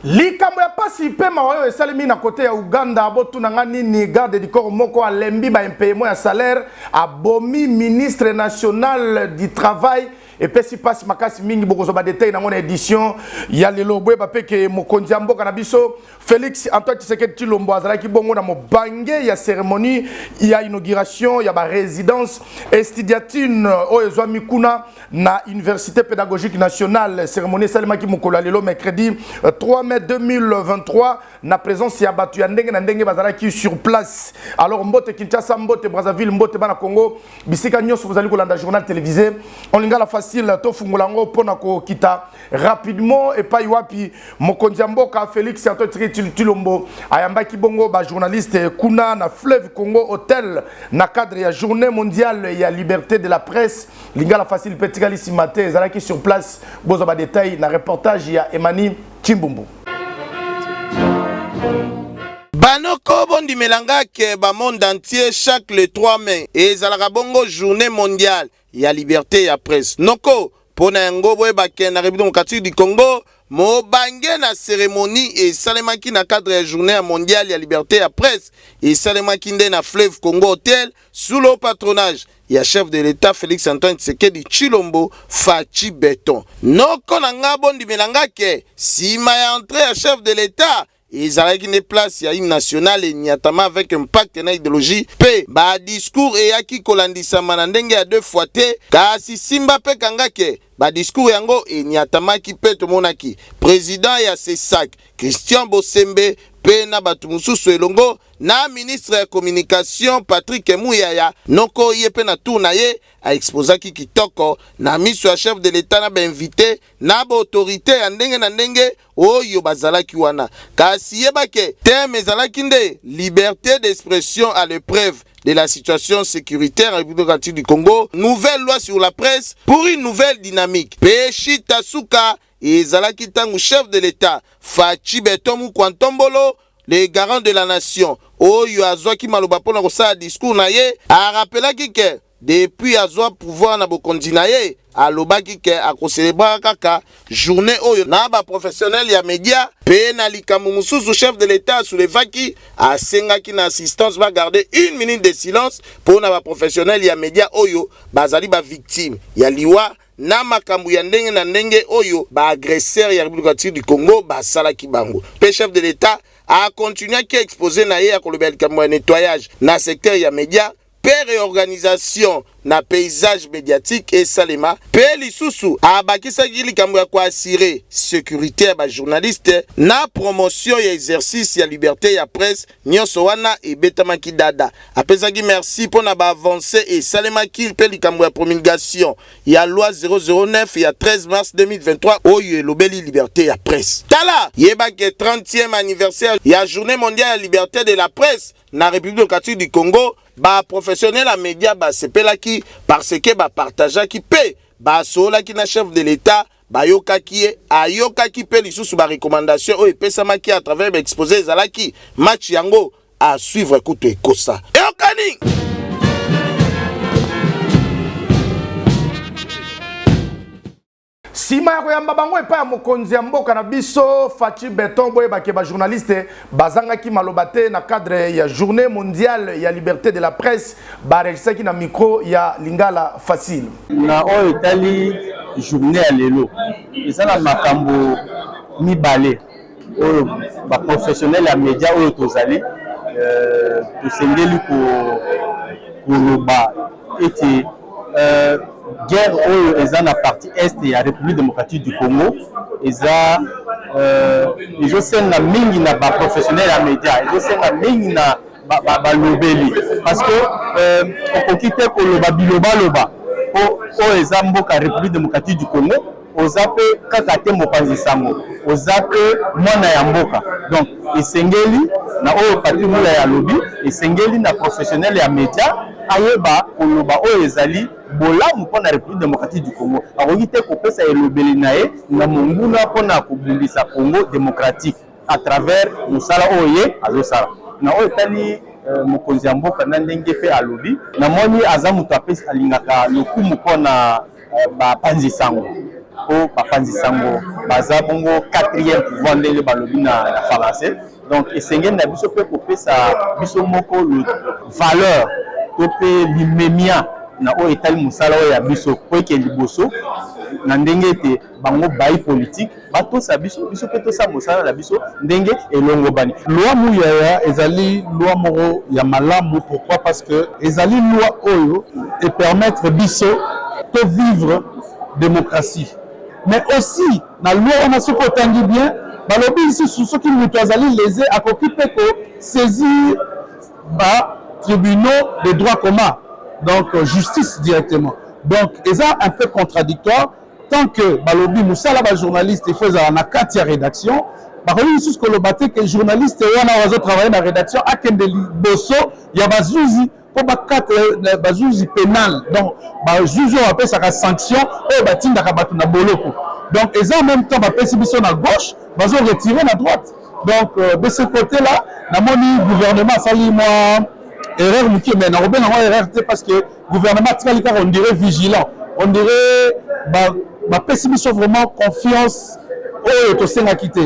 Likambo ya pasi mpe mawa oyo esalemi na kote ya Ouganda, botuna nga nini, garde du corps moko alembi ba impayement ya salaire, abomi ministre national du travail. Epesi pasi makasi mingi, bokozwa ba detail nango na edition ya lelo. Boyeba mpe ke mokonzi ya mboka na biso Felix Antoine Tshisekedi Tshilombo azalaki bongo na mobange ya cérémonie ya inauguration ya ba résidence estudiantine oyo ezwami kuna na Université pédagogique nationale. Cérémonie esalemaki mokolo ya lelo mercredi 3 mai 2023 na présence ya bato ya ndenge na ndenge bazalaki sur place. Alors mbote Kinshasa, mbote Brazzaville, mbote bana Congo, bisika nyonso bozali kolanda journal télévisé en lingala facile. Tofungola yango mpona kokita rapidement epai wapi mokonzi ya mboka Félix Antoine Tshisekedi Tshilombo ayambaki bongo bajournaliste kuna na Fleuve Congo Hotel na cadre ya journée mondiale ya liberté de la presse. Lingala facile mpe tikali nsima te, ezalaki sur place. Bozwa badetail na reportage ya Emani Chimbumbu. Banoko, bondimela ke bamonde entier, chaque le 3 mai ezalaka bongo journée mondiale ya liberté ya presse. Noko, mpo na yango boyebake na République démocratique du Congo, mobange na cérémonie esalemaki na cadre ya journée mondiale ya liberté ya presse, esalemaki nde na Fleuve Congo Hotel sous le patronage ya chef de l'État Félix Antoine Tshisekedi Tshilombo, Fatshi Béton. Noko na nga, bondimela nga ke nsima ya entrée ya chef de l'État, ezalaki nde place ya hymne national eniatama avec impact na idéologie, mpe badiscours eyaki kolandisama na ndenge ya deux fois te. Kasi simba mpe kanga ke badiscours yango eniatamaki mpe tomonaki président ya CSAC Christian Bosembe mpe na bato mosusu elongo na ministre ya communication Patrick Muyaya. Noko, ye mpe na tour na ye aexposaki kitoko na miso ya chef de l'État na bainvité na baautorité ya ndenge na ndenge oyo bazalaki wana. Kasi yebake thème ezalaki nde liberté d'expression à l'épreuve de la situation sécuritaire en République démocratique du Congo, nouvelle loi sur la presse pour une nouvelle dynamique. Mpe shita suka ezalaki ntango chef de l'État Fatshi Béton Mukwantombolo, le garant de la nation, oyo azwaki maloba mpona kosala discours na ye. Arapelaki ke depuis azwa pouvoir na bokonzi na ye, alobaki ke akocélébraka kaka journée oyo na baprofessionnel ya média. Mpe na likambo mosusu chef de l'État asoulevaki, asengaki na assistance bagarde une minute de silence mpo na baprofessionnel ya média oyo bazali bavictime ya liwa na makambo ya ndenge na ndenge oyo baagresseur ya République démocratique du Congo basalaki bango. Mpe chef de l'État akontinuaki exposé na ye ya kolobela likambo ya nettoyage na secteur ya média mpe réorganisation na paysage médiatique esalema. Mpe lisusu abakisaki likambo ya koassurer sécurité ya bajournaliste na promotion ya exercice ya liberté ya presse. Nyonso wana ebetamaki dada. Apesaki merci mpo na baavancées esalemaki mpe likambo ya promulgation ya loi 009 ya 13 mars 2023 oyo elobeli liberté ya presse. Tala, yebaki 30e anniversaire ya journée mondiale ya liberté de la presse na République démocratique du Congo, baprofessionnel ya média basepelaki parce que bapartageaki mpe basololaki na chef de l'État, bayokaki ye, ayokaki mpe lisusu barecommandation oyo epesamaki à travers baexposé. Ezalaki match yango à suivre kutu ekosa eyokani. Nsima ya koyamba bango epai ya mokonzi ya mboka na biso Fatshi Béton, boyebake bajournaliste bazangaki maloba te na cadre ya journée mondiale ya liberté de la presse. Baregisaki na micro ya Lingala Facile. Na oyo etali journée ya lelo, eza na makambo mibale oyo baprofessionnel ya média oyo tozali tosengeli koloba ete guerre oyo eza na partie est ya République démocratique du Congo eza ezosenga mingi na baprofessionnel ya média, ezosenga mingi na balobeli, parce que okoki te koloba bilobaloba po oyo eza mboka République démocratique du Congo. Oza mpe kaka te mopanzi sango, oza mpe mwana ya mboka. Donc esengeli na oyo Patrick Muyaya alobi, esengeli na professionnel ya média ayeba koloba oyo ezali bolamu mpo na République démocratique du Congo. Akoki te kopesa elobeli na ye na monguna mpona kobundisa Congo démocratique à travers mosala oyo ye azosala. Na oyo etali mokonzi ya mboka, na ndenge mpe alobi, namoni aza moto apesi alingaka lokumu mpona bapanzi sango. Mpo bapanzi sango baza bongo quatrième pouvoir, ndenge balobi na français. Donc esengeli na biso mpe kopesa biso moko le valeur to mpe limemia na oyo etali mosala oyo ya biso, po eke liboso na ndenge ete bango bayi politique batosa biso, biso mpe tosala mosala na biso ndenge elongobani. Loi Muyaya ezali loi moko ya malamu. Pourquoi? Parce que ezali loi oyo epermettre biso to vivre démocratie. Mais aussi na loi wana, soki otangi bien, balobi lisusu soki moto azali lésé, akoki mpe kosaisir batribunaux de droit commun, donc justice directement. Donc eza un peu contradictoire. Tant que balobi mosala bajournaliste, il faut ezala na kati ya rédaction, bakoki lisusu koloba te ke journaliste wana oyo azotravaille na rédaction akende liboso ya bazuzi mpo bakate, bazuzi pénal, donc bazuzi oyo bapesaka sanction, oyo batindaka bato na boloko. Donc eza en même temps bapesi biso na gauche, bazoretire na droite. Donc de ce côté là, namoni gouvernement asali mwa erreur moke, mais nakobenga yango erreur te, parce que gouvernement atikali kaka, on dirait, vigilant, on dirait bapesi biso vraiment confiance oyo tosengaki te.